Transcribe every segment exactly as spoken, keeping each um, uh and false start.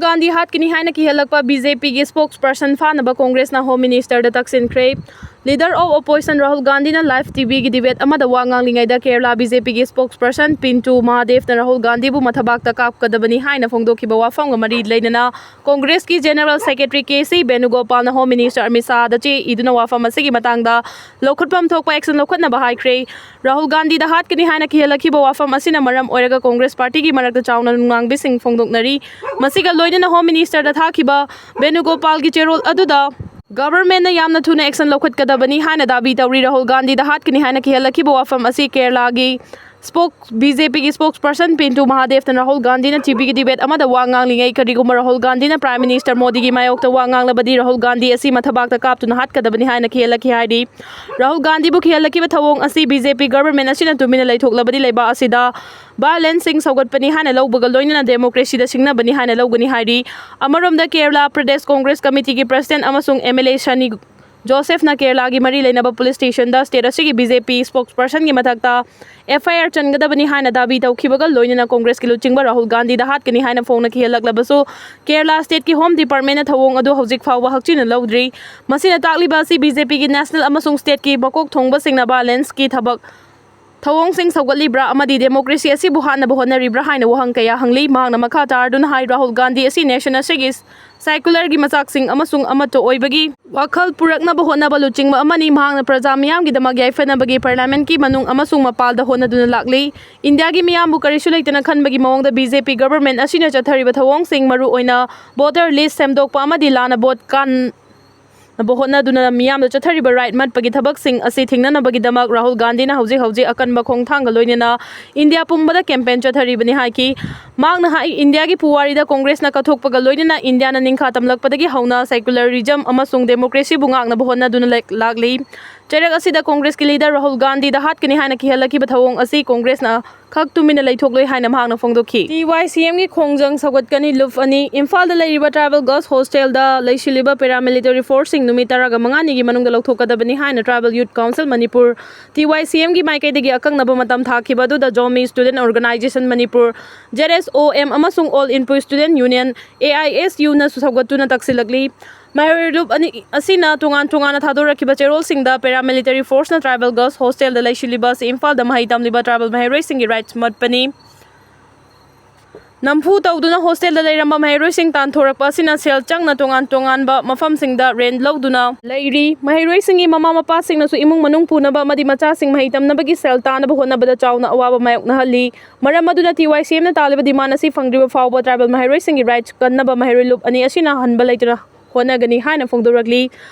ꯒꯥꯟꯙꯤ ꯍꯥꯠꯀꯅꯤ ꯍꯥꯏꯅ ꯀꯤꯍꯜꯂꯛꯄ B J ꯄꯤꯒꯤ spokesperson ꯐꯥꯅꯕ ꯀꯣꯡꯒ꯭ꯔꯦꯁꯅ ꯍꯣꯝ ꯃꯤꯅꯤꯁꯇꯔꯗ ꯇꯛꯁꯤꯟꯈ꯭ꯔꯦ꯫ ꯂꯤꯗꯔ ꯑꯣꯐ ꯑꯣꯄꯣꯖꯤꯁꯟ ꯔꯥꯍꯨꯜ ꯒꯥꯟꯙꯤꯅ ꯂꯥꯏꯚ ꯇꯤ ꯚꯤꯒꯤ ꯗꯤꯕꯦꯠ ꯑꯃꯗ ꯋꯥ ꯉꯥꯡꯂꯤꯉꯩꯗ ꯀꯦꯔꯂꯥ ꯕꯤ ꯖꯦ ꯄꯤꯒꯤ ꯁ꯭ꯄꯣꯛꯁ ꯄꯔꯁꯟ ꯄꯤꯟꯇꯨ ꯃꯍꯥꯗꯦꯕꯅ ꯔꯥꯍꯨꯜ ꯒꯥꯟꯙꯤꯕꯨ ꯃꯊꯕꯥꯛꯇ ꯀꯥꯞꯀꯗꯕꯅꯤ ꯍꯥꯏꯅ ꯐꯣꯡꯗꯣꯛꯈꯤꯕ ꯋꯥꯐꯝꯒ ꯃꯔꯤ ꯂꯩꯅꯅ ꯀꯣꯡꯒ꯭ꯔꯦꯁꯀꯤ ꯖꯦꯅꯔꯦꯜ ꯁꯦꯀ꯭ꯔꯦꯇꯔꯤ ꯀꯦ ꯁꯤ ꯕꯦꯅꯨꯒꯣꯄꯥꯜꯅ ꯍꯣꯝ ꯃꯤꯅꯤꯁꯇꯔ ꯑꯃꯤꯠ ꯁꯥꯍꯗ ꯆꯦ ꯏꯗꯨꯅ ꯋꯥꯐꯝ ꯑꯁꯤꯒꯤ ꯃꯇꯥꯡꯗ ꯂꯧꯈꯠꯐꯝ ꯊꯣꯛꯄ ꯑꯦꯛꯁꯟ ꯂꯧꯈꯠꯅꯕ ꯍꯥꯏꯈ꯭ꯔꯦ꯫ ꯔꯥꯍꯨꯜ ꯒꯥꯟꯙꯤꯗ ꯍꯥꯠꯀꯅꯤ ꯍꯥꯏꯅ ꯀꯤꯍꯜꯂꯛꯈꯤꯕ ꯋꯥꯐꯝ ꯑꯁꯤꯅ ꯃꯔꯝ ꯑꯣꯏꯔꯒ ꯀꯣꯡꯒ꯭ꯔꯦꯁ ꯄꯥꯔꯇꯤꯒꯤ ꯃꯔꯛꯇ ꯆꯥꯎꯅ ꯅꯨꯡꯅꯥꯡꯕꯤꯁꯤꯡ ꯐꯣꯡꯗꯣꯛꯅꯔꯤ꯫ ꯃꯁꯤꯒ ꯂꯣꯏꯅꯅ ꯍꯣꯝ ꯃꯤꯅꯤꯁꯇꯔꯗ ꯊꯥꯈꯤꯕ ꯕꯦꯅꯨꯒꯣꯄꯥꯜꯒꯤ ꯆꯦꯔꯣꯜ ꯑꯗꯨꯗ ꯒꯚꯔꯟꯃꯦꯟꯠꯅ ꯌꯥꯝꯅ ꯊꯨꯅ ꯑꯦꯛꯁꯟ ꯂꯧꯈꯠꯀꯗꯕꯅꯤ ꯍꯥꯏꯅ ꯗꯥꯕꯤ ꯇꯧꯔꯤ꯫ ꯔꯥꯍꯨꯜ ꯒꯥꯟꯙꯤꯗ ꯍꯥꯠꯀꯅꯤ ꯍꯥꯏꯅ ꯀꯤꯍꯜꯂꯛꯈꯤꯕ ꯋꯥꯐꯝ ꯑꯁꯤ ꯀꯦꯔꯂꯥꯒꯤ ꯁ꯭ꯄꯣꯛ ꯕꯤ ꯖꯦ ꯄꯤꯒꯤ ꯁ꯭ꯄꯣꯛꯁ ꯄꯔꯁꯟ ꯄꯤꯟꯇꯨ ꯃꯍꯥꯗꯦꯕꯅ ꯔꯥꯍꯨꯜ ꯒꯥꯟꯙꯤꯅ ꯇꯤ ꯚꯤꯒꯤ ꯗꯤꯕꯦꯠ ꯑꯃꯗ ꯋꯥ ꯉꯥꯡꯂꯤꯉꯩ, ꯀꯔꯤꯒꯨꯝꯕ ꯔꯥꯍꯨꯜ ꯒꯥꯟꯙꯤꯅ ꯄ꯭ꯔꯥꯏꯝ ꯃꯤꯅꯤꯁꯇꯔ ꯃꯣꯗꯤꯒꯤ ꯃꯥꯌꯣꯛꯇ ꯋꯥ ꯉꯥꯡꯂꯕꯗꯤ ꯔꯥꯍꯨꯜ ꯒꯥꯟꯙꯤ ꯑꯁꯤ ꯃꯊꯕꯥꯛꯇ ꯀꯥꯞꯇꯨꯅ ꯍꯥꯠꯀꯗꯕꯅꯤ ꯍꯥꯏꯅ ꯀꯤꯍꯜꯂꯛꯈꯤ ꯍꯥꯏꯔꯤ꯫ ꯔꯥꯍꯨꯜ ꯒꯥꯟꯙꯤꯕꯨ ꯀꯤꯍꯜꯂꯛꯈꯤꯕ ꯊꯧꯑꯣꯡ ꯑꯁꯤ ꯕꯤ ꯖꯦ ꯄꯤ ꯒꯚꯔꯟꯃꯦꯟꯠ ꯑꯁꯤꯅ ꯇꯨꯃꯤꯟꯅ ꯂꯩꯊꯣꯛꯂꯕꯗꯤ ꯂꯩꯕꯥꯛ ꯑꯁꯤꯗ ꯚꯥꯏꯑꯣꯂꯦꯟꯁꯁꯤꯡ ꯁꯧꯒꯠꯄꯅꯤ ꯍꯥꯏꯅ ꯂꯧꯕꯒ ꯂꯣꯏꯅꯅ ꯗꯦꯃꯣꯀ꯭ꯔꯦꯁꯤꯗ ꯁꯤꯡꯅꯕꯅꯤ ꯍꯥꯏꯅ ꯂꯧꯒꯅꯤ ꯍꯥꯏꯔꯤ꯫ ꯑꯃꯔꯣꯝꯗ ꯀꯦꯔꯂꯥ ꯄ꯭ꯔꯗꯦꯁ ꯀꯣꯡꯒ꯭ꯔꯦꯁ ꯀꯃꯤꯇꯤꯒꯤ ꯄ꯭ꯔꯁꯤꯗꯦꯟꯠ ꯑꯃꯁꯨꯡ ꯑꯦꯝ ꯑꯦꯜ ꯑꯦ ꯁꯅꯤ ꯖꯣꯁꯦꯐꯅ ꯀꯦꯔꯂꯥꯒꯤ ꯃꯔꯤ ꯂꯩꯅꯕ ꯄꯨꯂꯤꯁ ꯁ꯭ꯇꯦꯁꯟꯗ ꯁ꯭ꯇꯦꯠ ꯑꯁꯤꯒꯤ ꯕꯤ ꯖꯦ ꯄꯤ ꯁ꯭ꯄꯣꯛꯁ ꯄꯔꯁꯟꯒꯤ ꯃꯊꯛꯇ ꯑꯦꯐ ꯑꯥꯏ ꯑꯥꯔ ꯆꯟꯒꯗꯕꯅꯤ ꯍꯥꯏꯅ ꯗꯥꯕꯤ ꯇꯧꯈꯤꯕꯒ ꯂꯣꯏꯅꯅ ꯀꯣꯡꯒ꯭ꯔꯦꯁꯀꯤ ꯂꯨꯆꯤꯡꯕ ꯔꯥꯍꯨꯜ ꯒꯥꯟꯙꯤꯗ ꯍꯥꯠꯀꯅꯤ ꯍꯥꯏꯅ ꯐꯣꯡꯅ ꯀꯤꯍꯜꯂꯛꯂꯕꯁꯨ ꯀꯦꯔꯂꯥ ꯁ꯭ꯇꯦꯠꯀꯤ ꯍꯣꯝ ꯗꯤꯄꯥꯔꯠꯃꯦꯟꯠꯅ ꯊꯧꯑꯣꯡ ꯑꯗꯨ ꯍꯧꯖꯤꯛ ꯐꯥꯎꯕ ꯍꯛꯆꯤꯟꯅ ꯂꯧꯗ꯭ꯔꯤ꯫ ꯃꯁꯤꯅ ꯇꯥꯛꯂꯤꯕ ꯑꯁꯤ ꯕꯤ ꯖꯦ ꯄꯤꯒꯤ ꯅꯦꯁꯅꯦꯜ ꯑꯃꯁꯨꯡ ꯁ꯭ꯇꯦꯠꯀꯤ ꯃꯀꯣꯛ ꯊꯣꯡꯕꯁꯤꯡꯅ ꯚꯥꯏꯑꯣꯂꯦꯟꯁꯀꯤ ꯊꯕꯛ ꯊꯧꯑꯣꯡꯁꯤꯡ ꯁꯧꯒꯠꯂꯤꯕ꯭ꯔꯥ ꯑꯃꯗꯤ ꯗꯦꯃꯣꯀ꯭ꯔꯦꯁꯤ ꯑꯁꯤꯕꯨ ꯍꯥꯠꯅꯕ ꯍꯣꯠꯅꯔꯤꯕ꯭ꯔꯥ ꯍꯥꯏꯅ ꯋꯥꯍꯪ ꯀꯌꯥ ꯍꯪꯂꯤ꯫ ꯃꯍꯥꯛꯅ ꯃꯈꯥ ꯇꯥꯔꯗꯨꯅ ꯍꯥꯏ, ꯔꯥꯍꯨꯜ ꯒꯥꯟꯙꯤ ꯑꯁꯤ ꯅꯦꯁꯟ ꯑꯁꯤꯒꯤ ꯁꯦꯀꯨꯂꯔꯒꯤ ꯃꯆꯥꯛꯁꯤꯡ ꯑꯃꯁꯨꯡ ꯑꯃꯠꯇ ꯑꯣꯏꯕꯒꯤ ꯋꯥꯈꯜ ꯄꯨꯔꯛꯅꯕ ꯍꯣꯠꯅꯕ ꯂꯨꯆꯤꯡꯕ ꯑꯃꯅꯤ꯫ ꯃꯍꯥꯛꯅ ꯄ꯭ꯔꯖꯥ ꯃꯤꯌꯥꯝꯒꯤꯗꯃꯛ ꯌꯥꯏꯐꯅꯕꯒꯤ ꯄꯥꯔꯂꯤꯌꯥꯃꯦꯟꯠꯀꯤ ꯃꯅꯨꯡ ꯑꯃꯁꯨꯡ ꯃꯄꯥꯟꯗ ꯍꯣꯠꯅꯗꯨꯅ ꯂꯥꯛꯂꯤ꯫ ꯏꯟꯗꯤꯌꯥꯒꯤ ꯃꯤꯌꯥꯝꯕꯨ ꯀꯔꯤꯁꯨ ꯂꯩꯇꯅ ꯈꯟꯕꯒꯤ ꯃꯑꯣꯡꯗ ꯕꯤ ꯖꯦ ꯄꯤ ꯒꯚꯔꯟꯃꯦꯟꯠ ꯑꯁꯤꯅ ꯆꯠꯊꯔꯤꯕ ꯊꯧꯑꯣꯡꯁꯤꯡ, ꯃꯔꯨꯑꯣꯏꯅ ꯚꯣꯇꯔ ꯂꯤꯁ꯭ꯠ ꯁꯦꯝꯗꯣꯛꯄ ꯑꯃꯗꯤ ꯂꯥꯟꯅ ꯚꯣꯠ ꯀꯥꯟ ꯅꯕ ꯍꯣꯠꯅꯗꯨꯅ ꯃꯤꯌꯥꯝꯗ ꯆꯠꯊꯔꯤꯕ ꯔꯥꯏꯠ ꯃꯠꯄꯒꯤ ꯊꯕꯛꯁꯤꯡ ꯑꯁꯤ ꯊꯤꯡꯅꯅꯕꯒꯤꯗꯃꯛ ꯔꯥꯍꯨꯜ ꯒꯥꯟꯙꯤꯅ ꯍꯧꯖꯤꯛ ꯍꯧꯖꯤꯛ ꯑꯀꯟꯕ ꯈꯣꯡꯊꯥꯡꯒ ꯂꯣꯏꯅꯅ ꯏꯟꯗꯤꯌꯥ ꯄꯨꯝꯕꯗ ꯀꯦꯝꯄꯦꯟ ꯆꯠꯊꯔꯤꯕꯅꯤ ꯍꯥꯏꯈꯤ꯫ ꯃꯍꯥꯛꯅ ꯍꯥꯏ, ꯏꯟꯗꯤꯌꯥꯒꯤ ꯄꯨꯋꯥꯔꯤꯗ ꯀꯣꯡꯒ꯭ꯔꯦꯁꯅ ꯀꯠꯊꯣꯛꯄꯒ ꯂꯣꯏꯅꯅ ꯏꯟꯗꯤꯌꯥꯅ ꯅꯤꯡꯈꯥ ꯇꯝꯂꯛꯄꯗꯒꯤ ꯍꯧꯅ ꯁꯦꯀꯨꯂꯔꯤꯖꯝ ꯑꯃꯁꯨꯡ ꯗꯦꯃꯣꯀ꯭ꯔꯦꯁꯤꯕꯨ ꯉꯥꯛꯅꯕ ꯍꯣꯠꯅꯗꯨꯅ ꯂꯦꯛ-, ꯂꯥꯛꯂꯤ꯫ ꯆꯩꯔꯛ ꯑꯁꯤꯗ ꯀꯣꯡꯒ꯭ꯔꯦꯁꯀꯤ ꯂꯤꯗꯔ ꯔꯥꯍꯨꯜ ꯒꯥꯟꯙꯤꯗ ꯍꯥꯠꯀꯅꯤ ꯍꯥꯏꯅ ꯀꯤꯍꯜꯂꯛꯈꯤꯕ ꯊꯧꯑꯣꯡ ꯑꯁꯤ ꯀꯣꯡꯒ꯭ꯔꯦꯁꯅ ꯈꯛ ꯇꯨꯃꯤꯟꯅ ꯂꯩꯊꯣꯛꯂꯣꯏ ꯍꯥꯏꯅ ꯃꯍꯥꯛꯅ ꯐꯣꯡꯗꯣꯛꯈꯤ꯫ ꯇꯤ ꯋꯥꯏ ꯁꯤ ꯑꯦꯝꯒꯤ ꯈꯣꯡꯖꯪ ꯁꯧꯒꯠꯀꯅꯤ, ꯂꯨꯞ ꯑꯅꯤ꯫ ꯏꯝꯐꯥꯜꯗ ꯂꯩꯔꯤꯕ ꯇ꯭ꯔꯥꯏꯕꯦꯜ ꯒꯔꯜꯁ ꯍꯣꯁꯇꯦꯜꯗ ꯂꯩꯁꯤꯜꯂꯤꯕ ꯄꯦꯔꯥꯃꯤꯂꯤꯇꯔꯤ ꯐꯣꯔꯁꯁꯤꯡ ꯅꯨꯃꯤꯠ ꯇꯔꯥꯒ ꯃꯉꯥꯅꯤꯒꯤ ꯃꯅꯨꯡꯗ ꯂꯧꯊꯣꯛꯀꯗꯕꯅꯤ ꯍꯥꯏꯅ tribal youth council Manipur, T Y C ꯑꯦꯝꯒꯤ ꯃꯥꯏꯀꯩꯗꯒꯤ ꯑꯀꯛꯅꯕ ꯃꯇꯝ ꯊꯥꯈꯤꯕ ꯑꯗꯨꯗ Zomi student organisation Manipur, Z S O M, ꯑꯃꯁꯨꯡ all Inpui student union, A I S ꯌꯨꯅꯁꯨ ꯁꯧꯒꯠꯇꯨꯅ ꯇꯛꯁꯤꯜꯂꯛꯂꯤ꯫ ꯃꯍꯩꯔꯣꯏ ꯂꯨꯞ ꯑꯅꯤ ꯑꯁꯤꯅ ꯇꯣꯉꯥꯟ ꯇꯣꯉꯥꯟꯅ ꯊꯥꯗꯣꯔꯛꯈꯤꯕ ꯆꯦꯔꯣꯜꯁꯤꯡꯗ ꯄꯦꯔꯥꯃꯤꯂꯤꯇꯔꯤ ꯐꯣꯔꯁꯅ ꯇ꯭ꯔꯥꯏꯕꯦꯜ ꯒꯔꯜꯁ ꯍꯣꯁꯇꯦꯜꯗ ꯂꯩꯁꯤꯜꯂꯤꯕ ꯑꯁꯤ ꯏꯝꯐꯥꯜꯗ ꯃꯍꯩ ꯇꯝꯂꯤꯕ ꯇ꯭ꯔꯥꯏꯕꯦꯜ ꯃꯍꯩꯔꯣꯏꯁꯤꯡꯒꯤ ꯔꯥꯏꯠꯁ ꯃꯠꯄꯅꯤ꯫ ꯅꯝꯐꯨ ꯇꯧꯗꯨꯅ ꯍꯣꯁꯇꯦꯜꯗ ꯂꯩꯔꯝꯕ ꯃꯍꯩꯔꯣꯏꯁꯤꯡ ꯇꯥꯟꯊꯣꯔꯛꯄ ꯑꯁꯤꯅ ꯁꯦꯜ ꯆꯪꯅ ꯇꯣꯉꯥꯟ ꯇꯣꯉꯥꯟꯕ ꯃꯐꯝꯁꯤꯡꯗ ꯔꯦꯟꯠ ꯂꯧꯗꯨꯅ ꯂꯩꯔꯤ꯫ ꯃꯍꯩꯔꯣꯏꯁꯤꯡꯒꯤ ꯃꯃꯥ ꯃꯄꯥꯁꯤꯡꯅꯁꯨ ꯏꯃꯨꯡ ꯃꯅꯨꯡ ꯄꯨꯅꯕ ꯑꯃꯗꯤ ꯃꯆꯥꯁꯤꯡ ꯃꯍꯩ ꯇꯝꯅꯕꯒꯤ ꯁꯦꯜ ꯇꯥꯅꯕ ꯍꯣꯠꯅꯕꯗ ꯆꯥꯎꯅ ꯑꯋꯥꯕ ꯃꯥꯌꯣꯛꯅꯍꯜꯂꯤ꯫ ꯃꯔꯝ ꯑꯗꯨꯅ ꯇꯤ ꯋꯥꯏ ꯁꯤ ꯑꯦꯝꯅ ꯇꯥꯜꯂꯤꯕ ꯗꯤꯃꯥꯟ ꯑꯁꯤ ꯐꯪꯗ꯭ꯔꯤꯕ ꯐꯥꯎꯕ ꯇ꯭ꯔꯥꯏꯕꯦꯜ ꯃꯍꯩꯔꯣꯏꯁꯤꯡꯒꯤ ꯔꯥꯏꯠꯁ ꯀꯟꯅꯕ ꯃꯍꯩꯔꯣꯏ ꯂꯨꯞ ꯑꯅꯤ ꯑꯁꯤꯅ ꯍꯟꯕ ꯂꯩꯇꯅ ꯍꯣꯠꯅꯒꯅꯤ ꯍꯥꯏꯅ ꯐꯣꯡꯗꯣꯔꯛꯂꯤ꯫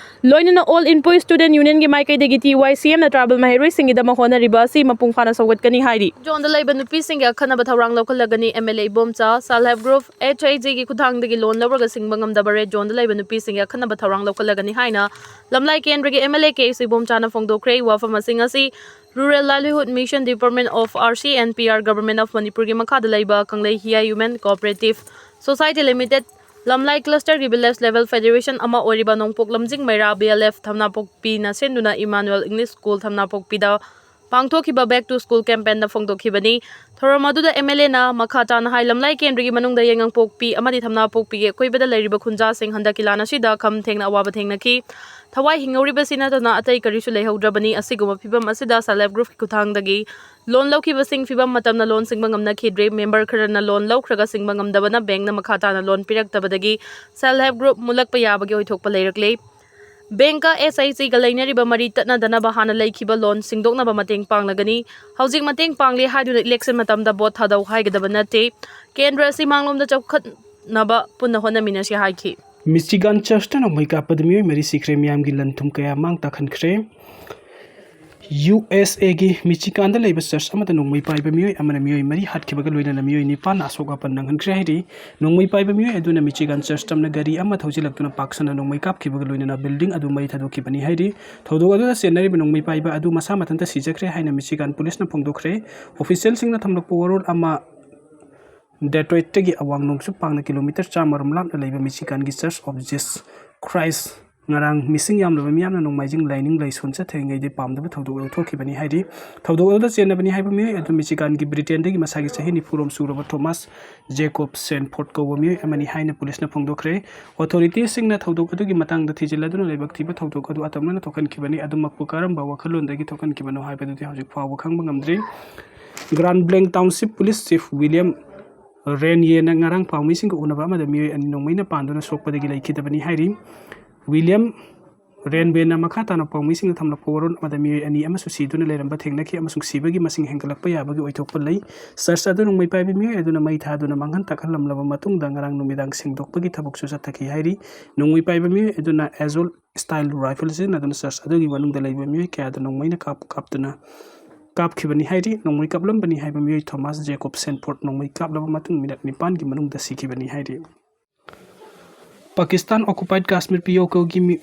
ꯂꯣꯏꯅꯅ ꯑꯣꯜ ꯏꯟꯄꯨꯏ ꯁ꯭ꯇꯨꯗꯦꯟꯠ ꯌꯨꯅꯤꯌꯟꯒꯤ ꯃꯥꯏꯀꯩꯗꯒꯤ ꯇꯤ ꯋꯥꯏ ꯁꯤ ꯑꯦꯝꯅ ꯇ꯭ꯔꯥꯏꯕꯦꯜ ꯃꯍꯩꯔꯣꯏꯁꯤꯡꯒꯤꯗꯃꯛ ꯍꯣꯠꯅꯔꯤꯕ ꯑꯁꯤ ꯃꯄꯨꯡ ꯐꯥꯅ ꯁꯧꯒꯠꯀꯅꯤ ꯍꯥꯏꯔꯤ꯫ ꯖꯣꯟꯗ ꯂꯩꯕ ꯅꯨꯄꯤꯁꯤꯡꯒꯤ ꯑꯈꯟꯅꯕ ꯊꯧꯔꯥꯡ ꯂꯧꯈꯠꯂꯒꯅꯤ꯫ M L A Ibomcha. Self help group, H I ꯖꯤꯒꯤ ꯈꯨꯠꯊꯥꯡꯗꯒꯤ ꯂꯣꯟ ꯂꯧꯔꯒ ꯁꯤꯡꯕ ꯉꯝꯗꯕ ꯔꯦꯗ ꯖꯣꯟꯗ ꯂꯩꯕ ꯅꯨꯄꯤꯁꯤꯡꯒꯤ ꯑꯈꯟꯅꯕ ꯊꯧꯔꯥꯡ ꯂꯧꯈꯠꯂꯒꯅꯤ ꯍꯥꯏꯅ ꯂꯝꯂꯥꯏ ꯀꯦꯟꯗ꯭ꯔꯒꯤ ꯑꯦꯝ ꯑꯦꯜ ꯑꯦ ꯀꯦ ꯑꯦꯁ ꯏꯕꯣꯝꯆꯥꯅ ꯐꯣꯡꯗꯣꯛꯈ꯭ꯔꯦ꯫ ꯋꯥꯐꯝ ꯑꯁꯤꯡ ꯑꯁꯤ ꯔꯨꯔꯦꯜ ꯂꯥꯏꯚꯂꯤꯍꯨꯗ mission, department of R C N P R, government of ꯃꯅꯤꯄꯨꯔꯒꯤ ꯃꯈꯥꯗ ꯂꯩꯕ Kanglei Hiyai women cooperative society limited, Lamlai ꯀ꯭ꯂꯁꯇꯔꯒꯤ ꯚꯤꯂꯦꯖ ꯂꯦꯚꯦꯜ ꯐꯦꯗꯦꯔꯦꯁꯟ ꯑꯃ ꯑꯣꯏꯔꯤꯕ ꯅꯣꯡꯄꯣꯛ ꯂꯝꯖꯤꯡ ꯃꯩꯔꯥ ꯕꯤ ꯑꯦꯜ ꯑꯦꯐ ꯊꯝꯅꯥꯄꯣꯛꯄꯤꯅ ꯁꯤꯟꯗꯨꯅ ꯏꯃꯥꯅꯨꯑꯦꯜ ꯏꯪꯂꯤꯁ ꯁ꯭ꯀꯨꯜ ꯊꯝꯅꯥꯄꯣꯛꯄꯤꯗ ꯄꯥꯡꯊꯣꯛꯈꯤꯕ ꯕꯦꯛ ꯇꯨ ꯁ꯭ꯀꯨꯜ ꯀꯦꯝꯄꯦꯟꯗ ꯐꯣꯡꯗꯣꯛꯈꯤꯕꯅꯤ꯫ ꯊꯧꯔꯝ ꯑꯗꯨꯗ ꯑꯦꯝ ꯑꯦꯜ ꯑꯦꯅ ꯃꯈꯥ ꯇꯥꯅ ꯍꯥꯏ, ꯂꯝꯂꯥꯏ ꯀꯦꯟꯗ꯭ꯔꯒꯤ ꯃꯅꯨꯡꯗ ꯌꯥꯏꯉꯪꯄꯣꯛꯄꯤ ꯑꯃꯗꯤ ꯊꯝꯅꯥꯄꯣꯛꯄꯤꯒꯤ ꯑꯀꯣꯏꯕꯗ ꯂꯩꯔꯤꯕ ꯈꯨꯟꯖꯥꯁꯤꯡ ꯍꯟꯗꯛꯀꯤ ꯂꯥꯟ ꯑꯁꯤꯗ ꯈꯝ ꯊꯦꯡꯅ ꯑꯋꯥꯕ ꯊꯦꯡꯅꯈꯤ꯫ ꯊꯋꯥꯏ ꯍꯤꯡꯍꯧꯔꯤꯕꯁꯤ ꯅꯠꯇꯅ ꯑꯇꯩ ꯀꯔꯤꯁꯨ ꯂꯩꯍꯧꯗ꯭ꯔꯕꯅꯤ꯫ ꯑꯁꯤꯒꯨꯝꯕ ꯐꯤꯚꯝ ꯑꯁꯤꯗ ꯁꯦꯜꯐ ꯍꯦꯜꯞ ꯒ꯭ꯔꯨꯞꯀꯤ ꯈꯨꯠꯊꯥꯡꯗꯒꯤ ꯂꯣꯟ ꯂꯧꯈꯤꯕꯁꯤꯡ ꯐꯤꯚꯝ ꯃꯇꯝꯅ ꯂꯣꯟ ꯁꯤꯡꯕ ꯉꯝꯅꯈꯤꯗ꯭ꯔꯦ꯫ ꯃꯦꯝꯕꯔ ꯈꯔꯅ ꯂꯣꯟ ꯂꯧꯈ꯭ꯔꯒ ꯁꯤꯡꯕ ꯉꯝꯗꯕꯅ ꯕꯦꯡꯛꯅ ꯃꯈꯥ ꯇꯥꯅ ꯂꯣꯟ ꯄꯤꯔꯛꯇꯕꯗꯒꯤ ꯁꯦꯜꯐ ꯍꯦꯜꯞ ꯒ꯭ꯔꯨꯞ ꯃꯨꯠꯂꯛꯄ ꯌꯥꯕꯒꯤ ꯑꯣꯏꯊꯣꯛꯄ ꯂꯩꯔꯛꯂꯦ꯫ ꯕꯦꯡꯛꯀ ꯑꯦꯁ ꯑꯩꯆ ꯖꯤꯒ ꯂꯩꯅꯔꯤꯕ ꯃꯔꯤ ꯇꯠꯅꯗꯅꯕ ꯍꯥꯟꯅ ꯂꯩꯈꯤꯕ ꯂꯣꯟ ꯁꯤꯡꯗꯣꯛꯅꯕ ꯃꯇꯦꯡ ꯄꯥꯡꯂꯒꯅꯤ꯫ ꯍꯧꯖꯤꯛ ꯃꯇꯦꯡ ꯄꯥꯡꯂꯦ ꯍꯥꯏꯗꯨꯅ ꯏꯂꯦꯛꯁꯟ ꯃꯇꯝꯗ ꯚꯣꯠ ꯊꯥꯗꯧ ꯍꯥꯏꯒꯗꯕ ꯅꯠꯇꯦ꯫ ꯀꯦꯟꯗ꯭ꯔ ꯑꯁꯤ ꯃꯥꯡꯂꯣꯝꯗ ꯆꯥꯎꯈꯠꯅꯕ ꯄꯨꯟꯅ ꯍꯣꯠꯅꯃꯤꯟꯅꯁꯤ ꯍꯥꯏꯈꯤ꯫ ꯃꯤꯆꯤꯒꯥꯟ ꯆꯔꯆꯇ ꯅꯣꯡꯃꯩ ꯀꯥꯞꯄꯗ ꯃꯤꯑꯣꯏ ꯃꯔꯤ ꯁꯤꯈ꯭ꯔꯦ, ꯃꯤꯌꯥꯝꯒꯤ ꯂꯟ ꯊꯨꯝ ꯀꯌꯥ ꯃꯥꯡ ꯇꯥꯛꯍꯟꯈ꯭ꯔꯦ꯫ ꯌꯨ ꯑꯦꯁ ꯑꯦꯒꯤ ꯃꯤꯆꯤꯒꯥꯟꯗ ꯂꯩꯕ ꯆꯔꯆ ꯑꯃꯗ ꯅꯣꯡꯃꯩ ꯄꯥꯏꯕ ꯃꯤꯑꯣꯏ ꯑꯃꯅ ꯃꯤꯑꯣꯏ ꯃꯔꯤ ꯍꯥꯠꯈꯤꯕꯒ ꯂꯣꯏꯅꯅ ꯃꯤꯑꯣꯏ ꯅꯤꯄꯥꯟꯅ ꯑꯁꯣꯛ ꯑꯄꯟ ꯅꯪꯍꯟꯈ꯭ꯔꯦ ꯍꯥꯏꯔꯤ꯫ ꯅꯣꯡꯃꯩ ꯄꯥꯏꯕ ꯃꯤꯑꯣꯏ ꯑꯗꯨꯅ ꯃꯤꯆꯤꯒꯥꯟ ꯆꯔꯆ ꯇꯝꯅ ꯒꯥꯔꯤ ꯑꯃ ꯊꯧꯖꯤꯜꯂꯛꯇꯨꯅ ꯄꯥꯛ ꯁꯟꯅ ꯅꯣꯡꯃꯩ ꯀꯥꯞꯈꯤꯕꯒ ꯂꯣꯏꯅꯅ building ꯑꯗꯨ ꯃꯩ ꯊꯥꯗꯣꯛꯈꯤꯕꯅꯤ ꯍꯥꯏꯔꯤ꯫ ꯊꯧꯗꯣꯛ ꯑꯗꯨꯗ ꯆꯦꯟꯅꯔꯤꯕ ꯅꯣꯡꯃꯩ ꯄꯥꯏꯕ ꯑꯗꯨ ꯃꯁꯥ ꯃꯊꯟꯇ ꯁꯤꯖꯈ꯭ꯔꯦ ꯍꯥꯏꯅ ꯃꯤꯆꯤꯒꯥꯟ ꯄꯨꯂꯤꯁꯅ ꯐꯣꯡꯗꯣꯛꯈ꯭ꯔꯦ꯫ Officialꯁꯤꯡꯅ ꯊꯝꯂꯛꯄ ꯋꯥꯔꯣꯜ ꯑꯃ ꯗꯦꯇ꯭ꯔꯣꯏꯠꯇꯒꯤ ꯑꯋꯥꯡ ꯅꯣꯡꯆꯨꯞ ꯄꯥꯡꯅ ꯀꯤꯂꯣꯃꯤꯇꯔ ꯆꯥꯝꯃ ꯔꯣꯝ ꯂꯥꯞꯅ ꯂꯩꯕ ꯃꯤꯆꯤꯒꯥꯟꯒꯤ Church of Jesus Christ ꯉꯔꯥꯡ ꯃꯤꯁꯤꯡ ꯌꯥꯝꯂꯕ ꯃꯤꯌꯥꯝꯅ ꯅꯣꯡꯃꯥꯏꯖꯤꯡ ꯂꯥꯏꯅꯤꯡ ꯂꯥꯏꯁꯣꯟ ꯆꯠꯊꯔꯤꯉꯩꯗ ꯄꯥꯝꯗꯕ ꯊꯧꯗꯣꯛ ꯑꯗꯨ ꯊꯣꯛꯈꯤꯕꯅꯤ ꯍꯥꯏꯔꯤ꯫ ꯊꯧꯗꯣꯛ ꯑꯗꯨꯗ ꯆꯦꯟꯅꯕꯅꯤ ꯍꯥꯏꯕ ꯃꯤꯑꯣꯏ ꯑꯗꯨ ꯃꯤꯆꯤꯒꯥꯟꯒꯤ ꯕ꯭ꯔꯤꯇꯦꯟꯗꯒꯤ ꯃꯁꯥꯒꯤ ꯆꯍꯤ ꯅꯤꯐꯨ ꯔꯣꯝ ꯁꯨꯔꯕ ꯊꯣꯃꯥꯁ ꯖꯦꯀꯣꯕ ꯁꯦꯟꯐꯣꯔꯗ ꯀꯧꯕ ꯃꯤꯑꯣꯏ ꯑꯃꯅꯤ ꯍꯥꯏꯅ ꯄꯨꯂꯤꯁꯅ ꯐꯣꯡꯗꯣꯛꯈ꯭ꯔꯦ꯫ Authoritiesꯁꯤꯡꯅ ꯊꯧꯗꯣꯛ ꯑꯗꯨꯒꯤ ꯃꯇꯥꯡꯗ ꯊꯤꯖꯤꯜꯂꯗꯨꯅ ꯂꯥꯏꯕꯛ ꯊꯤꯕ ꯊꯧꯗꯣꯛ ꯑꯗꯨ ꯑꯇꯝꯅꯅ ꯊꯣꯛꯍꯟꯈꯤꯕꯅꯤ꯫ ꯑꯗꯨꯃꯛꯄꯨ ꯀꯔꯝꯕ ꯋꯥꯈꯜꯂꯣꯟꯗꯒꯤ ꯊꯣꯛꯍꯟꯈꯤꯕꯅꯣ ꯍꯥꯏꯕꯗꯨꯗꯤ ꯍꯧꯖꯤꯛ ꯐꯥꯎꯕ ꯈꯪꯕ ꯉꯝꯗ꯭ꯔꯤ꯫ Grand Blanc Township Police Chief William ꯔꯦꯟꯌꯦꯅ ꯉꯔꯥꯡ ꯄꯥꯎꯃꯤꯁꯤꯡꯒ ꯎꯅꯕ ꯑꯃꯗ ꯃꯤꯑꯣꯏ ꯑꯅꯤ ꯅꯣꯡꯃꯩꯅ ꯄꯥꯟꯗꯨꯅ ꯁꯣꯛꯄꯗꯒꯤ ꯂꯩꯈꯤꯗꯕꯅꯤ ꯍꯥꯏꯔꯤ꯫ ꯋꯤꯂꯤꯌꯝ ꯔꯦꯟꯕꯦꯅ ꯃꯈꯥ ꯇꯥꯅ ꯄꯥꯎꯃꯤꯁꯤꯡꯗ ꯊꯝꯂꯛꯄ ꯋꯥꯔꯣꯜ ꯑꯃꯗ ꯃꯤꯑꯣꯏ ꯑꯅꯤ ꯑꯃꯁꯨ ꯁꯤꯗꯨꯅ ꯂꯩꯔꯝꯕ ꯊꯦꯡꯅꯈꯤ ꯑꯃꯁꯨꯡ ꯁꯤꯕꯒꯤ ꯃꯁꯤꯡ ꯍꯦꯟꯒꯠꯂꯛꯄ ꯌꯥꯕꯒꯤ ꯑꯣꯏꯊꯣꯛꯄ ꯂꯩ꯫ ꯆꯔꯆ ꯑꯗꯨ ꯅꯣꯡꯃꯩ ꯄꯥꯏꯕ ꯃꯤꯑꯣꯏ ꯑꯗꯨꯅ ꯃꯩ ꯊꯥꯗꯨꯅ ꯃꯥꯡꯍꯟ ꯇꯥꯛꯍꯜꯂꯝꯂꯕ ꯃꯇꯨꯡꯗ ꯉꯔꯥꯡ ꯅꯨꯃꯤꯗꯥꯡ ꯁꯦꯡꯗꯣꯛꯄꯒꯤ ꯊꯕꯛꯁꯨ ꯆꯠꯊꯈꯤ ꯍꯥꯏꯔꯤ꯫ ꯅꯣꯡꯃꯩ ꯄꯥꯏꯕ ꯃꯤꯑꯣꯏ ꯑꯗꯨꯅ ꯑꯦꯖꯣꯜ style rifle ꯁꯤꯖꯤꯟꯅꯗꯨꯅ ꯆꯔꯆ ꯑꯗꯨꯒꯤ ꯃꯅꯨꯡꯗ ꯂꯩꯕ ꯃꯤꯑꯣꯏ ꯀꯌꯥꯗ ꯅꯣꯡꯃꯩꯅ ꯀꯥꯞ ꯀꯥꯞꯇꯨꯅ ꯀꯥꯞꯈꯤꯕꯅꯤ ꯍꯥꯏꯔꯤ꯫ ꯅꯣꯡꯃꯩ ꯀꯥꯞꯂꯝꯕꯅꯤ ꯍꯥꯏꯕ ꯃꯤꯑꯣꯏ ꯊꯣꯃꯥꯁ ꯖꯦꯀꯣꯕ ꯁꯦꯟꯐꯣꯔꯗ ꯅꯣꯡꯃꯩ ꯀꯥꯞꯂꯕ ꯃꯇꯨꯡ ꯃꯤꯅꯠ ꯅꯤꯄꯥꯟꯒꯤ ꯃꯅꯨꯡꯗ ꯁꯤꯈꯤꯕꯅꯤ ꯍꯥꯏꯔꯤ꯫ ꯄꯥꯀꯤꯁꯇꯥꯟ occupied Kashmir ꯄꯤ ꯑꯣ ꯀꯦꯒꯤ ꯃꯤ-,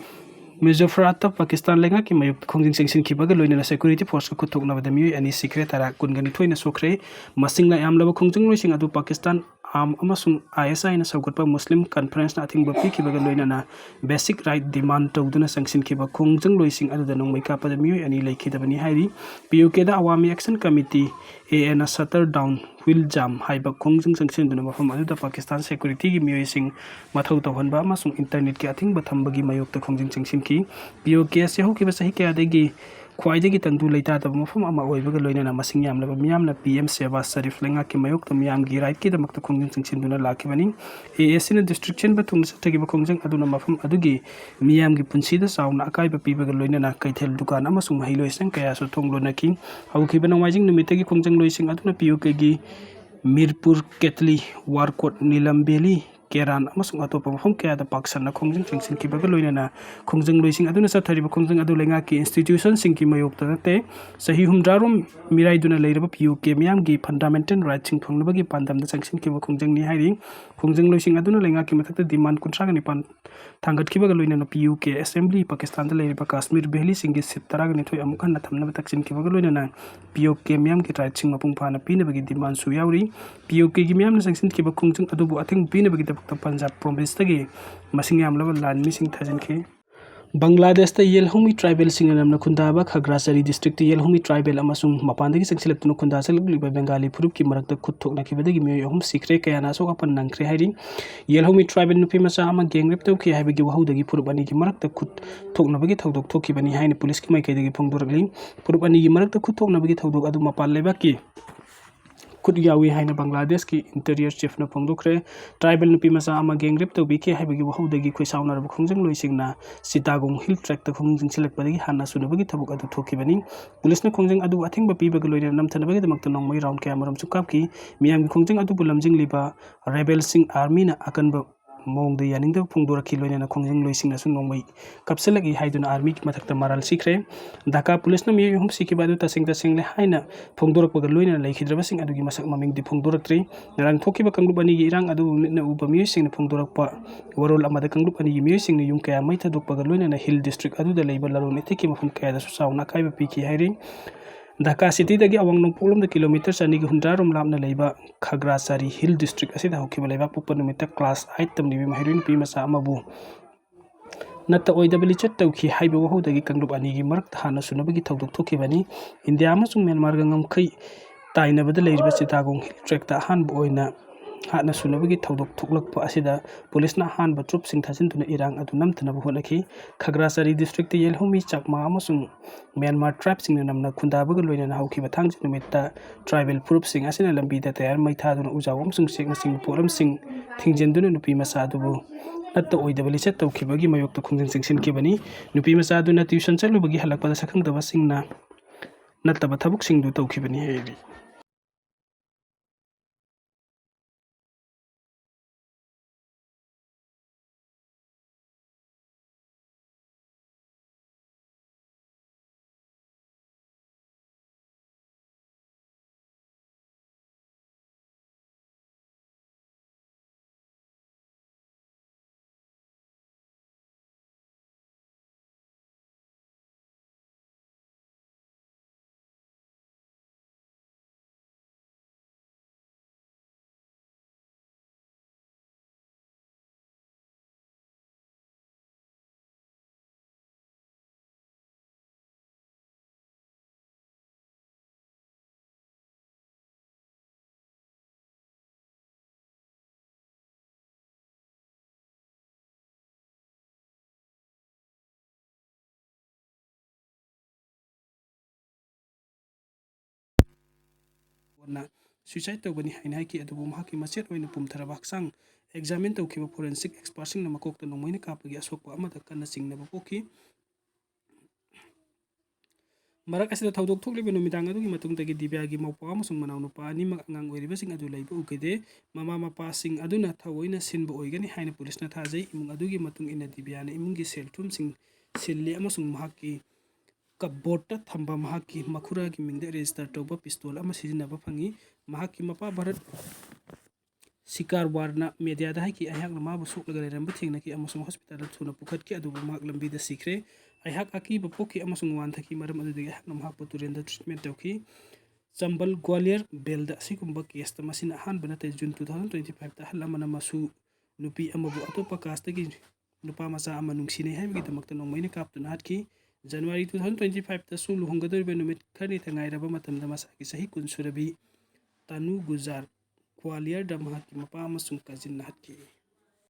ꯃꯤꯖꯣꯐꯔꯥꯠꯇ ꯄꯥꯀꯤꯁꯇꯥꯟ ꯂꯩꯉꯥꯛꯀꯤ ꯃꯥꯌꯣꯛꯇ ꯈꯣꯡꯖꯪ ꯆꯪꯁꯤꯟꯈꯤꯕꯒ ꯂꯣꯏꯅꯅ security forceꯀ ꯈꯨꯠꯊꯣꯛꯅꯕꯗ ꯃꯤꯑꯣꯏ ꯑꯅꯤ ꯁꯤꯈ꯭ꯔꯦ, ꯇꯔꯥ ꯀꯨꯟꯒ ꯅꯤꯊꯣꯏꯅ ꯁꯣꯛꯈ꯭ꯔꯦ꯫ ꯃꯁꯤꯡꯅ ꯌꯥꯝꯂꯕ ꯈꯣꯡꯖꯪꯂꯣꯏꯁꯤꯡ ꯑꯗꯨ ꯄꯥꯀꯤꯁꯇꯥꯟ ꯑꯥꯔꯝ ꯑꯃꯁꯨꯡ ꯑꯥꯏ ꯑꯦꯁ ꯑꯥꯏꯅ ꯁꯧꯒꯠꯄ ꯃꯨꯁꯂꯤꯝ ꯀꯟꯐꯔꯦꯟꯁꯅ ꯑꯊꯤꯡꯕ ꯄꯤꯈꯤꯕꯒ ꯂꯣꯏꯅꯅ basic right demand ꯇꯧꯗꯨꯅ ꯆꯪꯁꯤꯟꯈꯤꯕ ꯈꯣꯡꯖꯪꯂꯣꯏꯁꯤꯡ ꯑꯗꯨꯗ ꯅꯣꯡꯃꯩ ꯀꯥꯞꯄꯗ ꯃꯤꯑꯣꯏ ꯑꯅꯤ ꯂꯩꯈꯤꯗꯕꯅꯤ ꯍꯥꯏꯔꯤ꯫ ꯄꯤ ꯑꯣ ꯀꯦꯗ Awami Action Committee, ꯑꯦ ꯑꯦꯅ shuttle down wheel jam ꯍꯥꯏꯕ ꯈꯣꯡꯖꯪ ꯆꯪꯁꯤꯟꯗꯨꯅ ꯃꯐꯝ ꯑꯗꯨꯗ ꯄꯥꯀꯤꯁꯇꯥꯟ securityꯒꯤ ꯃꯤꯑꯣꯏꯁꯤꯡ ꯃꯊꯧ ꯇꯧꯍꯟꯕ ꯑꯃꯁꯨꯡ internetꯀꯤ ꯑꯊꯤꯡꯕ ꯊꯝꯕꯒꯤ ꯃꯥꯌꯣꯛꯇ ꯈꯣꯡꯖꯪ ꯆꯪꯁꯤꯟꯈꯤ꯫ ꯄꯤ ꯑꯣ ꯀꯦ ꯑꯁꯤ ꯍꯧꯈꯤꯕ ꯆꯍꯤ ꯀꯌꯥꯗꯒꯤ ꯈ꯭ꯋꯥꯏꯗꯒꯤ ꯇꯪꯗꯨ ꯂꯩꯇꯥꯗꯕ ꯃꯐꯝ ꯑꯃ ꯑꯣꯏꯕꯒ ꯂꯣꯏꯅꯅ ꯃꯁꯤꯡ ꯌꯥꯝꯂꯕ ꯃꯤꯌꯥꯝꯅ ꯄꯤ ꯑꯦꯝ ꯁꯦꯕꯥꯖ ꯁꯔꯤꯐ ꯂꯩꯉꯥꯛꯀꯤ ꯃꯥꯌꯣꯛꯇ ꯃꯤꯌꯥꯝꯒꯤ rightꯀꯤꯗꯃꯛꯇ ꯈꯣꯡꯖꯪ ꯆꯪꯁꯤꯟꯗꯨꯅ ꯂꯥꯛꯈꯤꯕꯅꯤ꯫ ꯑꯦ ꯑꯦꯁ ꯑꯥꯏꯅ district ꯁꯤꯟꯕ ꯊꯨꯡꯅ ꯆꯠꯊꯈꯤꯕ ꯈꯣꯡꯖꯪ ꯑꯗꯨꯅ ꯃꯐꯝ ꯑꯗꯨꯒꯤ ꯃꯤꯌꯥꯝꯒꯤ ꯄꯨꯟꯁꯤꯗ ꯆꯥꯎꯅ ꯑꯀꯥꯏꯕ ꯄꯤꯕꯒ ꯂꯣꯏꯅꯅ ꯀꯩꯊꯦꯜ ꯗꯨꯀꯥꯟ ꯑꯃꯁꯨꯡ ꯃꯍꯩ ꯂꯣꯏꯁꯪ ꯀꯌꯥꯁꯨ ꯊꯣꯡ ꯂꯣꯟꯅꯈꯤ꯫ ꯍꯧꯈꯤꯕ ꯅꯣꯡꯃꯥꯏꯖꯤꯡ ꯅꯨꯃꯤꯠꯇꯒꯤ ꯈꯣꯡꯖꯪꯂꯣꯏꯁꯤꯡ ꯑꯗꯨꯅ ꯄꯤ ꯑꯣ ꯀꯦꯒꯤ ꯃꯤꯔꯄꯨꯔ, ꯀꯦꯇꯂꯤ, ꯋꯥꯔꯀꯣꯠ, ꯅꯤꯂꯝ ꯚꯦꯂꯤ, ꯀꯦꯔꯥꯟ ꯑꯃꯁꯨꯡ ꯑꯇꯣꯞꯄ ꯃꯐꯝ ꯀꯌꯥꯗ ꯄꯥꯛ ꯁꯟꯅ ꯈꯣꯡꯖꯪ ꯆꯪꯁꯤꯟꯈꯤꯕꯒ ꯂꯣꯏꯅꯅ ꯈꯣꯡꯖꯪꯂꯣꯏꯁꯤꯡ ꯑꯗꯨꯅ ꯆꯠꯊꯔꯤꯕ ꯈꯣꯡꯖꯪ ꯑꯗꯨ ꯂꯩꯉꯥꯛꯀꯤ institutionꯁꯤꯡꯒꯤ ꯃꯥꯌꯣꯛꯇ ꯅꯠꯇꯦ, ꯆꯍꯤ ꯍꯨꯝꯗ꯭ꯔꯥ ꯔꯣꯝ ꯃꯤꯔꯥꯏꯗꯨꯅ ꯂꯩꯔꯕ P O K ꯃꯤꯌꯥꯝꯒꯤ fundamental rightꯁꯤꯡ ꯐꯪꯅꯕꯒꯤ ꯄꯥꯟꯗꯝꯗ ꯆꯪꯁꯤꯟꯈꯤꯕ ꯈꯣꯡꯖꯪꯅꯤ ꯍꯥꯏꯔꯤ꯫ ꯈꯣꯡꯖꯪꯂꯣꯏꯁꯤꯡ ꯑꯗꯨꯅ ꯂꯩꯉꯥꯛꯀꯤ ꯃꯊꯛꯇ demand ꯀꯨꯟꯊ꯭ꯔꯥꯒ ꯅꯤꯄꯥꯟ ꯊꯥꯡꯒꯠꯈꯤꯕꯒ ꯂꯣꯏꯅꯅ P O K assembly ꯄꯥꯀꯤꯁꯇꯥꯟꯗ ꯂꯩꯔꯤꯕ ꯀꯥꯁꯃꯤꯔ ꯚꯦꯂꯤꯁꯤꯡꯒꯤ seat ꯇꯔꯥꯒ ꯅꯤꯊꯣꯏ ꯑꯃꯨꯛ ꯍꯟꯅ ꯊꯝꯅꯕ ꯇꯛꯁꯤꯟꯈꯤꯕꯒ ꯂꯣꯏꯅꯅ P O K ꯃꯤꯌꯥꯝꯒꯤ rightꯁꯤꯡ ꯃꯄꯨꯡ ꯐꯥꯅ ꯄꯤꯅꯕꯒꯤ demandꯁꯨ ꯌꯥꯎꯔꯤ꯫ P O Kꯒꯤ ꯃꯤꯌꯥꯝꯅ ꯆꯪꯁꯤꯟꯈꯤꯕ ꯈꯣꯡꯖꯪ ꯑꯗꯨꯕꯨ ꯑꯊꯤꯡꯕ ꯄꯤꯅꯕꯒꯤꯗꯃꯛꯇ ꯄꯟꯖꯥꯕ provinceꯇꯒꯤ ꯃꯁꯤꯡ ꯌꯥꯝꯂꯕ ꯂꯥꯟꯃꯤꯁꯤꯡ ꯊꯥꯖꯤꯟꯈꯤ꯫ ꯕꯪꯒ꯭ꯂꯥꯗꯦꯁꯇ ꯌꯦꯜꯍꯧꯃꯤ tribalꯁꯤꯡꯅ ꯅꯝꯅ ꯈꯨꯟꯗꯥꯕ ꯈꯒ꯭ꯔꯥ ꯆꯔꯤ districtꯇ ꯌꯦꯜꯍꯧꯃꯤ tribal ꯑꯃꯁꯨꯡ ꯃꯄꯥꯟꯗꯒꯤ ꯆꯪꯁꯤꯜꯂꯛꯇꯨꯅ ꯈꯨꯟꯗꯥꯁꯤꯜꯂꯛꯂꯤꯕ ꯕꯦꯡꯒꯥꯂꯤ ꯐꯨꯔꯨꯞꯀꯤ ꯃꯔꯛꯇ ꯈꯨꯠ ꯊꯣꯛꯅꯈꯤꯕꯗꯒꯤ ꯃꯤꯑꯣꯏ ꯑꯍꯨꯝ ꯁꯤꯈ꯭ꯔꯦ, ꯀꯌꯥꯅ ꯑꯁꯣꯛ ꯑꯄꯟ ꯅꯪꯈ꯭ꯔꯦ ꯍꯥꯏꯔꯤ꯫ ꯌꯦꯜꯍꯧꯃꯤ tribal ꯅꯨꯄꯤ ꯃꯆꯥ ꯑꯃ gang rape ꯇꯧꯈꯤ ꯍꯥꯏꯕꯒꯤ ꯋꯥꯍꯧꯗꯒꯤ ꯐꯨꯔꯨꯞ ꯑꯅꯤꯒꯤ ꯃꯔꯛꯇ ꯈꯨꯠ ꯊꯣꯛꯅꯕꯒꯤ ꯊꯧꯗꯣꯛ ꯊꯣꯛꯈꯤꯕꯅꯤ ꯍꯥꯏꯅ ꯄꯨꯂꯤꯁꯀꯤ ꯃꯥꯏꯀꯩꯗꯒꯤ ꯐꯣꯡꯗꯣꯔꯛꯂꯤ꯫ ꯐꯨꯔꯨꯞ ꯑꯅꯤꯒꯤ ꯃꯔꯛꯇ ꯈꯨꯠ ꯊꯣꯛꯅꯕꯒꯤ ꯊꯧꯗꯣꯛ ꯑꯗꯨ ꯃꯄꯥꯟ ꯂꯩꯕꯥꯛꯀꯤ ꯈꯨꯠ ꯌꯥꯎꯏ ꯍꯥꯏꯅ ꯕꯪꯒ꯭ꯂꯥꯗꯦꯁꯀꯤ interior chiefꯅ ꯐꯣꯡꯗꯣꯛꯈ꯭ꯔꯦ꯫ Tribal ꯅꯨꯄꯤ ꯃꯆꯥ ꯑꯃ gang rape ꯇꯧꯕꯤꯈꯤ ꯍꯥꯏꯕꯒꯤ ꯋꯥꯍꯧꯗꯒꯤ ꯈꯣꯏꯁꯥꯎꯅꯔꯕ ꯈꯣꯡꯖꯪꯂꯣꯏꯁꯤꯡꯅ ꯆꯤꯇꯥꯒꯣꯡ Hill Trackꯇ ꯈꯣꯡꯖꯪ ꯆꯪꯁꯤꯜꯂꯛꯄꯗꯒꯤ ꯍꯥꯟꯅ ꯁꯨꯅꯕꯒꯤ ꯊꯕꯛ ꯑꯗꯨ ꯊꯣꯛꯈꯤꯕꯅꯤ꯫ ꯄꯨꯂꯤꯁꯅ ꯈꯣꯡꯖꯪ ꯑꯗꯨꯕꯨ ꯑꯊꯤꯡꯕ ꯄꯤꯕꯒ ꯂꯣꯏꯅꯅ ꯅꯝꯊꯅꯕꯒꯤꯗꯃꯛꯇ ꯅꯣꯡꯃꯩ round ꯀꯌꯥꯃꯔꯨꯝꯁꯨ ꯀꯥꯞꯈꯤ꯫ ꯃꯤꯌꯥꯝꯒꯤ ꯈꯣꯡꯖꯪ ꯑꯗꯨꯕꯨ ꯂꯝꯖꯤꯡꯂꯤꯕ rebelꯁꯤꯡ armyꯅ ꯑꯀꯟꯕ ꯃꯑꯣꯡꯗ ꯌꯥꯅꯤꯡꯗꯕ ꯐꯣꯡꯗꯣꯔꯛꯈꯤ, ꯂꯣꯏꯅꯅ ꯈꯣꯡꯖꯪꯂꯣꯏꯁꯤꯡꯅꯁꯨ ꯅꯣꯡꯃꯩ ꯀꯥꯞꯁꯤꯜꯂꯛꯏ ꯍꯥꯏꯗꯨꯅ armyꯒꯤ ꯃꯊꯛꯇ ꯃꯔꯥꯜ ꯁꯤꯈ꯭ꯔꯦ꯫ ꯙꯥꯀꯥ ꯄꯨꯂꯤꯁꯅ ꯃꯤꯑꯣꯏ ꯑꯍꯨꯝ ꯁꯤꯈꯤꯕ ꯑꯗꯨ ꯇꯁꯦꯡ ꯇꯁꯦꯡꯂꯦ ꯍꯥꯏꯅ ꯐꯣꯡꯗꯣꯔꯛꯄꯒ ꯂꯣꯏꯅꯅ ꯂꯩꯈꯤꯗ꯭ꯔꯕꯁꯤꯡ ꯑꯗꯨꯒꯤ ꯃꯁꯛ ꯃꯃꯤꯡꯗꯤ ꯐꯣꯡꯗꯣꯔꯛꯇ꯭ꯔꯤ꯫ ꯉꯔꯥꯡ ꯊꯣꯛꯈꯤꯕ ꯀꯥꯡꯂꯨꯞ ꯑꯅꯤꯒꯤ ꯏꯔꯥꯡ ꯑꯗꯨꯕꯨ ꯃꯤꯠꯅ ꯎꯕ ꯃꯤꯑꯣꯏꯁꯤꯡꯅ ꯐꯣꯡꯗꯣꯔꯛꯄ ꯋꯥꯔꯣꯜ ꯑꯃꯗ ꯀꯥꯡꯂꯨꯞ ꯑꯅꯤꯒꯤ ꯃꯤꯑꯣꯏꯁꯤꯡꯅ ꯌꯨꯝ ꯀꯌꯥ ꯃꯩ ꯊꯥꯗꯣꯛꯄꯒ ꯂꯣꯏꯅꯅ Hill District ꯑꯗꯨꯗ ꯂꯩꯕ ꯂꯂꯣꯟ ꯏꯇꯤꯛꯀꯤ ꯃꯐꯝ ꯀꯌꯥꯗꯁꯨ ꯆꯥꯎꯅ ꯑꯀꯥꯏꯕ ꯄꯤꯈꯤ ꯍꯥꯏꯔꯤ꯫ ꯙꯥꯀꯥ cityꯗꯒꯤ ꯑꯋꯥꯡ ꯅꯣꯡꯄꯣꯛꯂꯣꯝꯗ kilometre ꯆꯅꯤꯒ ꯍꯨꯝꯗ꯭ꯔꯥ ꯔꯣꯝ ꯂꯥꯞꯅ ꯂꯩꯕ ꯈꯒ꯭ꯔꯥ ꯆꯥꯔꯤ Hill District ꯑꯁꯤꯗ ꯍꯧꯈꯤꯕ ꯂꯩꯕꯥꯛꯄꯣꯛꯄ ꯅꯨꯃꯤꯠꯇ class eight ꯇꯝꯂꯤꯕꯤ ꯃꯍꯩꯔꯣꯏ ꯅꯨꯄꯤ ꯃꯆꯥ ꯑꯃꯕꯨ ꯅꯠꯇ ꯑꯣꯏꯗꯕ ꯂꯤꯆꯠ ꯇꯧꯈꯤ ꯍꯥꯏꯕ ꯋꯥꯍꯧꯗꯒꯤ ꯀꯥꯡꯂꯨꯞ ꯑꯅꯤꯒꯤ ꯃꯔꯛꯇ ꯍꯥꯟꯅ ꯁꯨꯅꯕꯒꯤ ꯊꯧꯗꯣꯛ ꯊꯣꯛꯈꯤꯕꯅꯤ꯫ ꯏꯟꯗꯤꯌꯥ ꯑꯃꯁꯨꯡ ꯃ꯭ꯌꯥꯟꯃꯥꯔꯒ ꯉꯝꯈꯩ ꯇꯥꯏꯅꯕꯗ ꯂꯩꯔꯤꯕ ꯆꯤꯇꯥꯒꯣꯡ Hill Trackꯇ ꯑꯍꯥꯟꯕ ꯑꯣꯏꯅ ꯍꯥꯠꯅ ꯁꯨꯅꯕꯒꯤ ꯊꯧꯗꯣꯛ ꯊꯣꯛꯂꯛꯄ ꯑꯁꯤꯗ ꯄꯨꯂꯤꯁꯅ ꯑꯍꯥꯟꯕ troopꯁꯤꯡ ꯊꯥꯖꯤꯟꯗꯨꯅ ꯏꯔꯥꯡ ꯑꯗꯨ ꯅꯝꯊꯅꯕ ꯍꯣꯠꯅꯈꯤ꯫ ꯈꯒ꯭ꯔꯥ ꯆꯥꯔꯤ districtꯇ ꯌꯦꯜꯍꯧꯃꯤ, ꯆꯥꯛꯃꯥ ꯑꯃꯁꯨꯡ ꯃ꯭ꯌꯥꯟꯃꯥꯔ tribeꯁꯤꯡꯅ ꯅꯝꯅ ꯈꯨꯟꯗꯥꯕꯒ ꯂꯣꯏꯅꯅ ꯍꯧꯈꯤꯕ ꯊꯥꯡꯖ ꯅꯨꯃꯤꯠꯇ tribal ꯐꯨꯔꯨꯞꯁꯤꯡ ꯑꯁꯤꯅ ꯂꯝꯕꯤꯗ ꯇꯌꯥꯔ ꯃꯩ ꯊꯥꯗꯨꯅ ꯎꯖꯥꯎ ꯑꯃꯁꯨꯡ ꯆꯦꯛꯅꯆꯤꯡꯕ ꯄꯣꯠꯂꯝꯁꯤꯡ ꯊꯤꯡꯖꯤꯟꯗꯨꯅ ꯅꯨꯄꯤ ꯃꯆꯥ ꯑꯗꯨꯕꯨ ꯅꯠꯇ ꯑꯣꯏꯗꯕ ꯂꯤꯆꯠ ꯇꯧꯈꯤꯕꯒꯤ ꯃꯥꯌꯣꯛꯇ ꯈꯣꯡꯖꯪ ꯆꯪꯁꯤꯟꯈꯤꯕꯅꯤ꯫ ꯅꯨꯄꯤ ꯃꯆꯥ ꯑꯗꯨꯅ tuition ꯆꯠꯂꯨꯕꯒꯤ ꯍꯜꯂꯛꯄꯗ ꯁꯛꯈꯪꯗꯕꯁꯤꯡꯅ ꯅꯠꯇꯕ ꯊꯕꯛꯁꯤꯡꯗꯨ ꯇꯧꯈꯤꯕꯅꯤ ꯍꯥꯏꯔꯤ꯫ ꯀꯣꯟꯅ suicide ꯇꯧꯒꯅꯤ ꯍꯥꯏꯅ ꯍꯥꯏꯈꯤ꯫ ꯑꯗꯨꯕꯨ ꯃꯍꯥꯛꯀꯤ ꯃꯆꯦꯠ ꯑꯣꯏꯅ ꯄꯨꯝꯊꯔꯕ ꯍꯛꯆꯥꯡ examine ꯇꯧꯈꯤꯕ forensic expertꯁꯤꯡꯅ ꯃꯀꯣꯛꯇ ꯅꯣꯡꯃꯩꯅ ꯀꯥꯞꯄꯒꯤ ꯑꯁꯣꯛꯄ ꯑꯃꯠꯇ ꯀꯟꯅ ꯆꯤꯡꯅꯕ ꯄꯣꯛꯈꯤ꯫ ꯃꯔꯛ ꯑꯁꯤꯗ ꯊꯧꯗꯣꯛ ꯊꯣꯛꯂꯤꯕ ꯅꯨꯃꯤꯗꯥꯡ ꯑꯗꯨꯒꯤ ꯃꯇꯨꯡꯗꯒꯤ ꯗꯤꯕ꯭ꯌꯥꯒꯤ ꯃꯧꯄ꯭ꯋꯥ ꯑꯃꯁꯨꯡ ꯃꯅꯥꯎꯅꯨꯄꯥ ꯑꯅꯤꯃꯛ ꯑꯉꯥꯡ ꯑꯣꯏꯔꯤꯕꯁꯤꯡ ꯑꯗꯨ ꯂꯩꯕ ꯎꯈꯤꯗꯦ꯫ ꯃꯃꯥ ꯃꯄꯥꯁꯤꯡ ꯑꯗꯨꯅ ꯊꯑꯣꯏꯅ ꯁꯤꯟꯕ ꯑꯣꯏꯒꯅꯤ ꯍꯥꯏꯅ ꯄꯨꯂꯤꯁꯅ ꯊꯥꯖꯩ꯫ ꯏꯃꯨꯡ ꯑꯗꯨꯒꯤ ꯃꯇꯨꯡ ꯏꯟꯅ ꯗꯤꯕ꯭ꯌꯥꯅ ꯏꯃꯨꯡꯒꯤ ꯁꯦꯜ ꯊꯨꯝꯁꯤꯡ ꯁꯤꯜꯂꯤ ꯑꯃꯁꯨꯡ ꯃꯍꯥꯛꯀꯤ cupboardꯇ ꯊꯝꯕ ꯃꯍꯥꯛꯀꯤ ꯃꯈꯨꯔꯥꯒꯤ ꯃꯤꯡꯗ register ꯇꯧꯕ pistol ꯑꯃ ꯁꯤꯖꯤꯟꯅꯕ ꯐꯪꯉꯤ꯫ ꯃꯍꯥꯛꯀꯤ ꯃꯄꯥ ꯚꯥꯔꯠ ꯁꯤꯀꯥꯔꯋꯥꯔꯅ mediaꯗ ꯍꯥꯏꯈꯤ, "ꯑꯩꯍꯥꯛꯅ ꯃꯥꯕꯨ ꯁꯣꯛꯂꯒ ꯂꯩꯔꯝꯕ ꯊꯦꯡꯅꯈꯤ ꯑꯃꯁꯨꯡ hospitalꯗ ꯊꯨꯅ ꯄꯨꯈꯠꯈꯤ, ꯑꯗꯨꯕꯨ ꯃꯍꯥꯛ ꯂꯝꯕꯤꯗ ꯁꯤꯈ꯭ꯔꯦ꯫ ꯑꯩꯍꯥꯛ ꯑꯀꯤꯕ ꯄꯣꯛꯈꯤ ꯑꯃꯁꯨꯡ ꯋꯥꯟꯊꯈꯤ, ꯃꯔꯝ ꯑꯗꯨꯗꯒꯤ ꯑꯩꯍꯥꯛꯅ ꯃꯍꯥꯛꯄꯨ ꯇꯨꯔꯦꯜꯗ treatment ꯇꯧꯈꯤ"꯫ ꯆꯝꯕꯜ ꯒ꯭ꯋꯥꯂꯤꯌꯔ ꯕꯦꯜꯗ ꯑꯁꯤꯒꯨꯝꯕ case ꯑꯃꯁꯤꯅ ꯑꯍꯥꯟꯕ ꯅꯠꯇꯦ꯫ June two thousand twenty fiveꯇ ꯑꯍꯜ ꯑꯃꯅ ꯃꯁꯨ ꯅꯨꯄꯤ ꯑꯃꯕꯨ ꯑꯇꯣꯞꯄ casteꯇꯒꯤ ꯅꯨꯄꯥ ꯃꯆꯥ ꯑꯃ ꯅꯨꯡꯁꯤꯅꯩ ꯍꯥꯏꯕꯒꯤꯗꯃꯛꯇ ꯅꯣꯡꯃꯩꯅ ꯀꯥꯞꯇꯨꯅ ꯍꯥꯠꯈꯤ꯫ January two thousand twenty fiveꯇꯁꯨ ꯂꯨꯍꯣꯡꯒꯗꯧꯔꯤꯕ ꯅꯨꯃꯤꯠ ꯈꯔꯅꯤꯇ ꯉꯥꯏꯔꯕ ꯃꯇꯝꯗ ꯃꯁꯥꯒꯤ ꯆꯍꯤ ꯀꯨꯟ ꯁꯨꯔꯕꯤ ꯇꯥꯅꯨ ꯒꯨꯖꯥꯔ ꯒ꯭ꯋꯥꯂꯤꯌꯔꯗ ꯃꯍꯥꯛꯀꯤ ꯃꯄꯥ ꯑꯃꯁꯨꯡ cousinꯅ ꯍꯥꯠꯈꯤ꯫